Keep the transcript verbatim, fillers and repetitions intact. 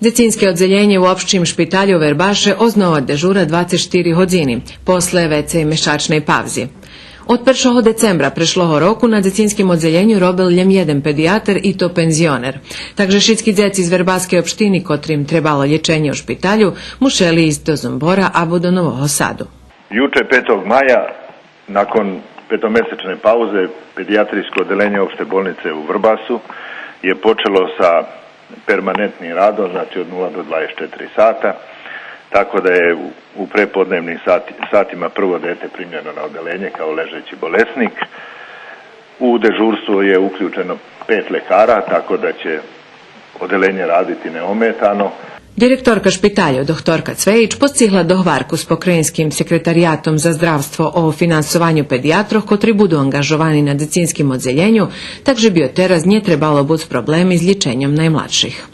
Дзецинске оддзелєнє у Општим шпиталю у Вербаше ознова дежура двацец штири годзини, после вецей мешачней павзи. Од першого децембра прешлого року на дзецинским оддзелєню робел лєм єден педиятер, и то пензионер. Так же шицки дзеци з Вербаскей општини котрим требало лєченє у шпиталю мушели исц до Зомбора або до Нового Саду. Juče, petog maja, nakon petomesečne pauze, pedijatrijsko odeljenje Opšte bolnice u Vrbasu je počelo sa permanentnim radom, znači od nula do dvadeset četiri sata, tako da je u, u prepodnevnim sati, satima prvo dete primljeno na odeljenje kao ležeći bolesnik. U dežurstvo je uključeno pet lekara, tako da će odeljenje raditi neometano. Директорка шпиталю, дохторка Цвеїч, постигла догварку з Покраїнским секретариятом за здравство о финансованю педиятрох котри буду анґажовани на дзецинским оддзелєню, так же би од тераз нє требало буц проблеми з лєченьом наймладших.